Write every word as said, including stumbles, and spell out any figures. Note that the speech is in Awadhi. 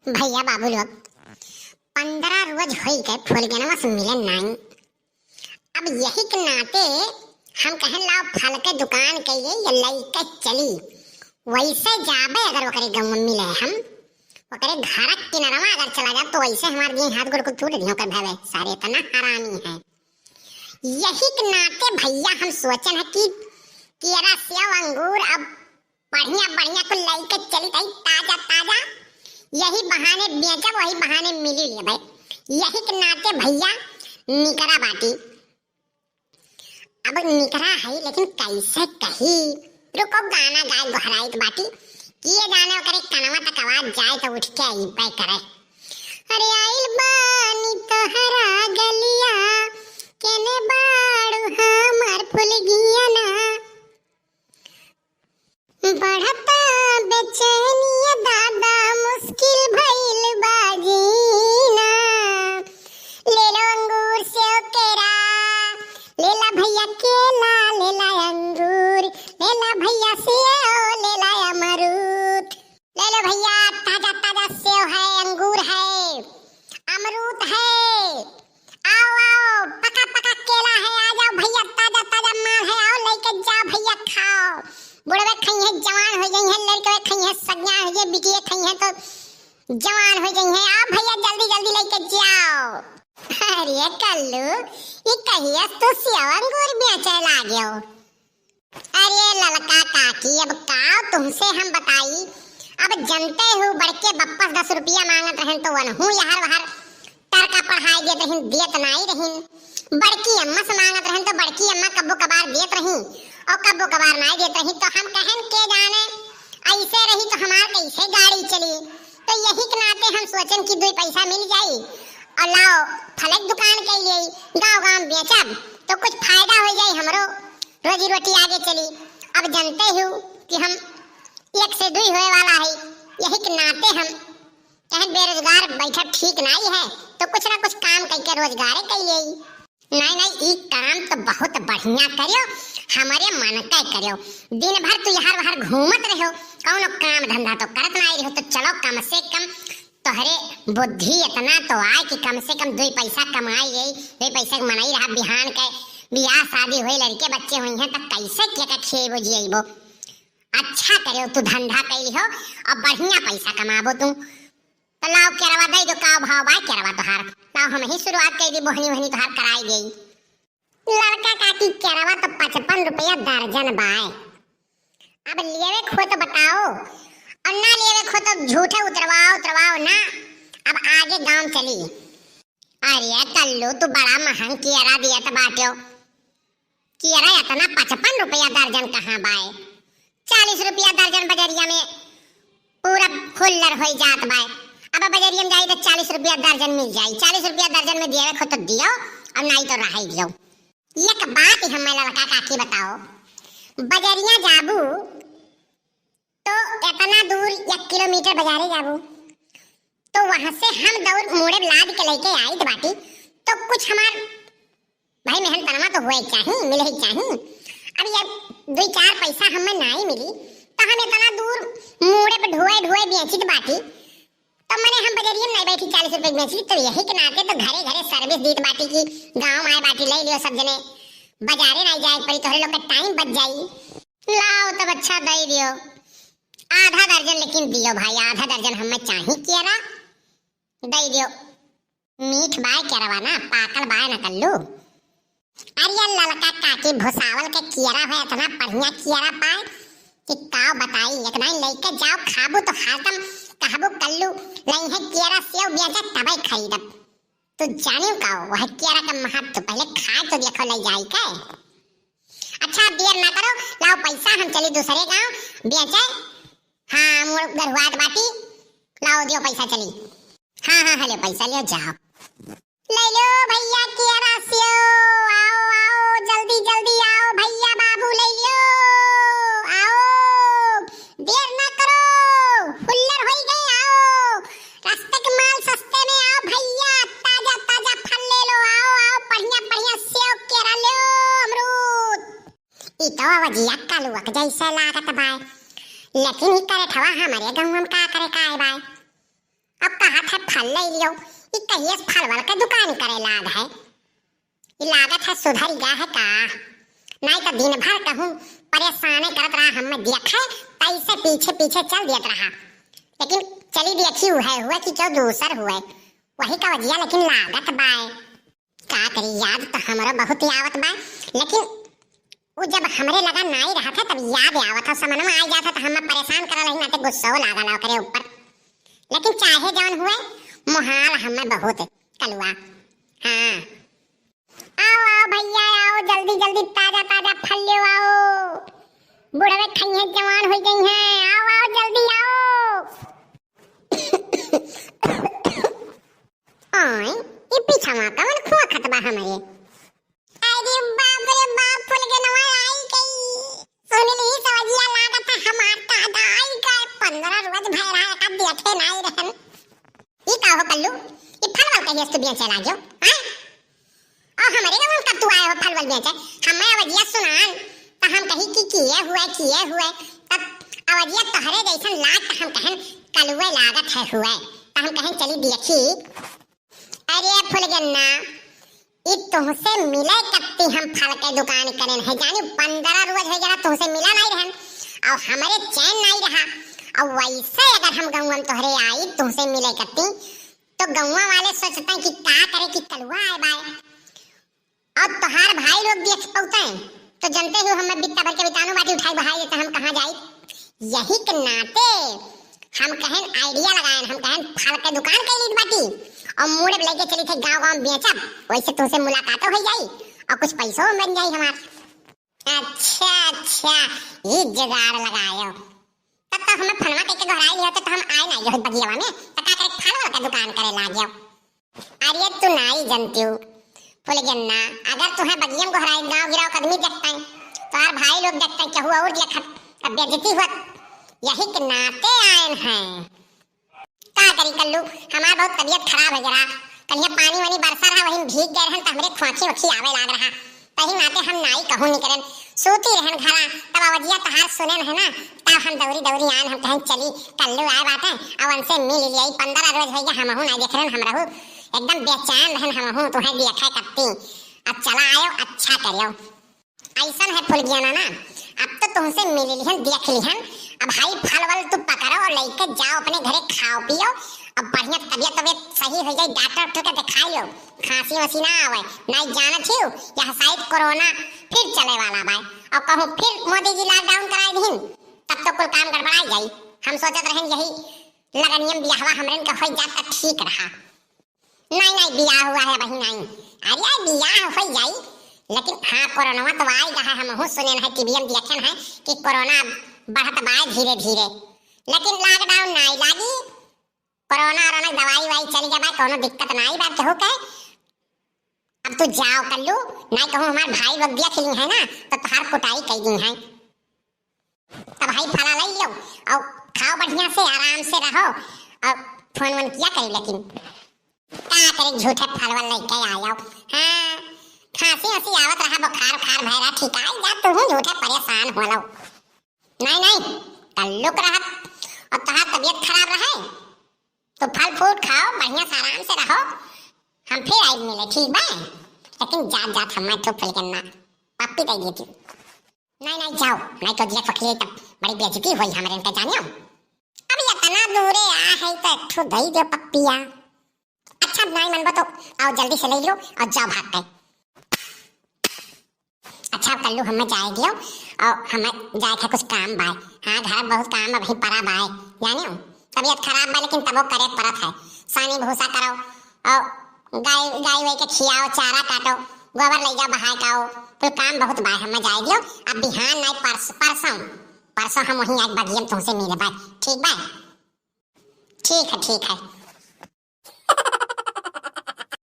भइया बाबू लोग, पन्द्रह रोज होइ गए फुलगेनवा से मिले नाई। अब यही के नाते हम कहेन लाओ फल के दुकान कइले या लइके चली। वइसे जाबे अगर ओकरे गाँव में मिले हम, ओकरे घर के किनरवा अगर चला जाब तो वइसे हमार दिए हाथ गोड़ को तूड़ दियो कर भावे सारे इतना हरामी है। यही के नाते भइया हम सोचेन है कि केरा सेव अंगूर अब बढ़िया बढ़िया कुल लइके चली ताई ताजा ताजा। यही बहाने बेचब वही बहाने मिली लेबे। यही के नाते भइया निकरा बाटी। अब निकरा है लेकिन कइसे कही, रुको गाना गाए गोहराइत बाटी। किए जाने ओकरे कनवा तक आवाज जाए तो उठ के अइबे करे। अरे आइल बानी तोहरा गलिया, केने बाड़ू हमार फुलगिया ना। बढ़ता बेचैनिया दादा, मुश्किल भइल बा जीना। ले लो अंगूर सेव केरा, ले ला भइया केला, ले ला अंगूर, ले ला भइया सेव, ले ला अमरूद। ले लो भइया, ताजा ताजा सेव है, अंगूर है, अमरूद है। आओ, आओ, पका, पका केला है, आ जाओ भइया, ताजा, ताजा माल है, आओ लइके जाओ भइया, खाओ। बुढ़वे खइहें, जवान होइ जइहें, लड़के खइहें, सज्ञान होइ जइहें, बिटिये खइहें तो जवान होइ जइहें। आओ भइया, जल्दी, जल्दी लइके जाओ। अरे कल्लू, ई कहिया से तू सेव अंगूर बेचे लागेउ? अरे ललका काकी, अब का तुमसे हम बताई, अब जनते हो बड़के बप्पस दस रुपया माँगत रहेन तो वनहू यहर वहर टरका पढ़ाई देत रहिन, देत नाई रहिन। बड़की अम्मा से माँगत रहेन तो बड़की अम्मा कब्बो कबार देत रही और कब्बो कबार नाई देत रही। तो हम कहेन के जाने अइसे रही तो हमार कइसे गाड़ी चली। तो यही के नाते हम सोचेन कि दुई पैसा मिल जाई और लाओ फलक दुकान कइ लेई, गाँव गाँव बेचब तो कुछ फायदा होइ जाई हमरो। रोजी रोटी आगे चली। अब जनते हो कि हम एक से दुई होए वाला है, यही के नाते हम कहेन बेरोजगार बैठब ठीक नाई है, तो कुछ ना कुछ काम कइके रोजगारे कइ लेई। नाई, नाई, ई काम तो बहुत बढ़िया करियो, हमरे मन के करियो। दिन भर तू यहर वहर घूमत रहो, कौनो काम धंधा तो करत नाई रहो, तो चलो कम से कम तोहरे बुद्धि इतना तो आए कि कम से कम दुई पैसा कमाई जाई, दुई पैसा के मनई रहा, बिहान के बियाह शादी होई, लड़के बच्चे होइहें, त कैसे के के खियइबो जियइबो? अच्छा करेउ तू धंधा कइली हो, अब बढ़िया पैसा कमाबो तू। त लाओ केरवा दइ दो, का भाव बा केरवा तोहार? लाओ हमही शुरुआत कइ दी, बोहनी वहनी तोहार कराई देई। ललका काकी, केरवा तो पचपन रुपया दर्जन बाय। अब लेवे खो तो बताओ, और ना लेवे खो तो झूठे उतरवाओ, उतरवाओ ना। अब आगे गाँव चली। अरे कल्लू, तू बड़ा महंग केरा दियत बाट्यो। केरा इतना पचपन रुपया दर्जन कहाँ बाय? चालीस रुपया दर्जन बजरिया में पूरा हुल्लर होइ जात बाय। अब बजरिया में जाई तो चालीस रुपया दर्जन मिल जाई। चालीस रुपया दर्जन में देवे खो तो दियो, और नाई तो रहाई दियो। एक बात ही हमें ललका काकी बताओ, बजरिया जाबू तो इतना दूर एक किलोमीटर बजारे जाबू, तो वहाँ से हम दौड़ मूड़े लाद के लइके आइत बाटी, तो कुछ हमार भाई मेहनतनवा तो होए चाही, मिले ही चाही। अब ये दुई चार पैसा हमें नाई मिली, तो हम इतना दूर मूड़े पे ढोए ढोए बेचित बाटी, तो मने हम बजरिया में नाई बैठी, चालीस रुपए बेची, तो यही के नाते तो घरे घरे service दीत बाटी कि गाँव में आए बाटी, ले लियो सब जने, बजारे नाई जाए पड़ी, तोहरे लोग का time बच जाई। लाओ तब अच्छा दे दियो, आधा दर्जन लेकिन दियो भाई, आधा दर्जन हमें चाही केरा, दे दियो। मीठ बाय केरवा ना, पाकल बाय ना कल्लू। अरे ये ललका काकी, भुसावल के केरा है, इतना बढ़िया केरा पाए कि का बताई। एक दिन लइके जाओ, खाबू तो हरदम कहबू कल्लू लइहे केरा सेव बेचे तबे खरीदब। तू जानियो का वह केरा का महत्व, पहले खाए तो देखो ले जाई के। अच्छा अब देर ना करो, लाओ पैसा, हम चली दूसरे गाँव बेचे। हाँ, मूड़ गरुआत बाटी, लाओ दियो पैसा चली। हाँ, हाँ, हले पैसा लियो, जाओ। ले लो भइया केरा सेव, आओ, आओ, जल्दी, जल्दी आओ भइया बाबू, ले लो, आओ, देर ना करो, हुल्लर होई गए, आओ, रस्ते के माल सस्ते में आओ भइया, ताजा, ताजा फल ले लो, आओ, आओ, बढ़िया, बढ़िया सेव केरा लो, अमरूद। ई तो अवजिया कलुआ के जैसे लागत बाय, लेकिन ई करे ठवा हमरे गाँव में का करे काय बाय? अब का फल लइ लियो, ई कहिए से फलवल के दुकान करे लाग है। ई लागत है सुधर गया है का? नाहीं तो दिन भर कहूँ परेशाने करत रहा, हमें देखे तैसे पीछे पीछे चल दियत रहा। लेकिन चली देखी उहै हुए कि क्यों दूसर हुए, वही का वजिया लेकिन लागत बाय। का करी, याद तो हमरो बहुत ही आवत बा, लेकिन उ जब हमरे लगा नाई रहत है तब याद आवत है, समझ में आई जात है तो हमें परेशान करल रही, नाते गुस्सो लागल ओकरे ऊपर। लेकिन चाहे जौन हुए, मोहाल हमें बहुत कलुआ। हाँ, आओ आओ भैया आओ, जल्दी जल्दी ताजा ताजा फल ले आओ, बुढ़वे खइहे जवान हो गई हैं, आओ आओ जल्दी आओ। ओए, ई पीछवा कवन खोखत बा हमरे? अरे बाप रे बाप, फुलगेनवा आई गई। सुन ली सवजिया, लागत है हमार दादा आई गए। पन्द्रह रोज भय रहा, एका देखे नाई रहन। ई का हो कल्लू, ई फलवल कहिए से तू बेचे लाग्यो, हैं? और हमरे गाँव का तू आए हो फलवल बेचे? हमें अवजिया सुनान, तो हम कही कि किए हुए, किए हुए। तब अवजिया तोहरे जैसन लाग, तो हम कहन कलुए लागत है हुए। तो हम कहन चली देखी। अरे फुलगेना, ई तुहसे मिले कत्ती हम फल के दुकान करेन है, जानी पन्द्रह रोज हो गया तुहसे मिला नाई रहन, और हमरे चैन नाई रहा। और वैसे अगर हम गाँव में तोहरे आई तुहसे मिले कत्ती, तो गाँव वाले सोचते कि का करे कि कलुआ आए बाय। और तोहार भाई लोग देख पौते तो जनते हो, हमें बित्ता भर के बितानो बाटी उठाई बहाई देते, हम कहाँ जाई? यही के नाते हम कहन idea लगाएन, हम कहन फल के दुकान कइ लीत बाटी और मूड़े लेके चली थे गाँव गाँव बेचब, वैसे तुहसे मुलाकातो हो जाई और कुछ पैसो बन जाई हमार। अच्छा अच्छा, ये जुगाड़ लगायो, तब तो हमें फलवा कह के घराई लियो तो हम आए ना यही बगियावा में, तो का करे फलवा के दुकान करे लाग जाओ। अरे तू नाई जनतियो फुलगेना, अगर तुहें बगियम गोहराई गाँव गिराव के आदमी देखते हैं, तोहार भाई लोग देखते हैं, केहू और देखत, तब बेइज्जती हुआ। यही के नाते आएन हैं। का करी कल्लू, हमार बहुत तबीयत खराब हो गया। कलिया पानी वानी बरसा रहा, वहीं भीग गए रहन, तो हमरे खोंखी वोंखी आवे लाग रहा। तही नाते हम नाई कहूँ निकरन, सूती रहन घरा। तब अवजिया तहार सुनेन है ना, तब हम दौरी दौरी आन, हम कहन चली कल्लू आए बाटे, अब उनसे मिल लिया। पन्द्रह रोज हो गया हमहू नाई देख रहन, हम रहू एकदम बेचैन रहन, हमहू तुहें देखे कत्ती। अब चला आयो, अच्छा करियो। ऐसन है फुलगेना ना, अब तो तुहसे मिल लिहन, देख लिहन। अब भाई फल वल तू पकड़ो और लेके जाओ अपने घरे, खाओ पियो। अब बढ़िया तबीयत तबीयत सही हो जाए, डॉक्टर उक्टर के दिखाई लो, खांसी वांसी ना आवे। नाई जानत हियो, यह शायद कोरोना फिर चले वाला बाय, और कहूँ फिर मोदी जी lockdown कराए दीन, तब तो कुल काम गड़बड़ाई जाई। हम सोचत रहन यही लगनियम बियाहवा हमरन के हो जात त ठीक रहा। नाई नाई, बियाह हुआ है वही नाई। अरे बियाह हो जाई, लेकिन हाँ, कोरोना तो आई रहा है, हमहू सुनेन है, टीवी में देखेन है कि कोरोना बढ़त बाय धीरे धीरे, लेकिन lockdown नाई लागी। कोरोना वोरोना दवाई वाई चल गया बा, कोनो दिक्कत नाई बा केहू के। अब तू जाओ कल्लू, नाई कहूँ हमार भाई लोग देख ली है ना, तो तोहार कुटाई कई दी है। तब भाई फला ले लो और खाओ बढ़िया से, आराम से रहो और फोन वोन किया करी। लेकिन का करे, झूठे फलवल लेके आयो। हाँ, खांसी वांसी आवत रहा, बुखार उखार भय रहा, ठीक आई जा, तू झूठे परेशान हो लो। नहीं नहीं, कल्लू के रहत और तोहार तबीयत खराब रहे, तो फल फ्रूट खाओ, बढ़िया से आराम से रहो, हम फिर आई मिले, ठीक बा? लेकिन जात जात हम मैं तो फुलगेना पप्पी दे देती। नहीं नहीं, जाओ, नहीं तो जिया पकड़िए तब बड़ी बेइज्जती हुई हमरे इनका, जानियो। अब इतना दूरे आ है तो एक ठो दे दो पप्पिया। अच्छा नहीं मनबो तो आओ जल्दी से ले लो और जाओ भाग के। अच्छा कल्लू, हमें जाए दियो और हमें जाए के कुछ काम बाय। हाँ, घर बहुत काम अभी पड़ा बाय, जानियो। तबीयत खराब बा लेकिन तबो करे पड़त है। सानी भूसा करो और गाय गाय वाय के खियाओ, चारा काटो, गोबर ले जाओ बहाय काओ, तो काम बहुत बाय। हमें जाए दियो, अब बिहान नहीं परस, परसों परसों हम वहीं आज बगियम तुमसे मिले बाय, ठीक बाय? ठीक है ठीक है।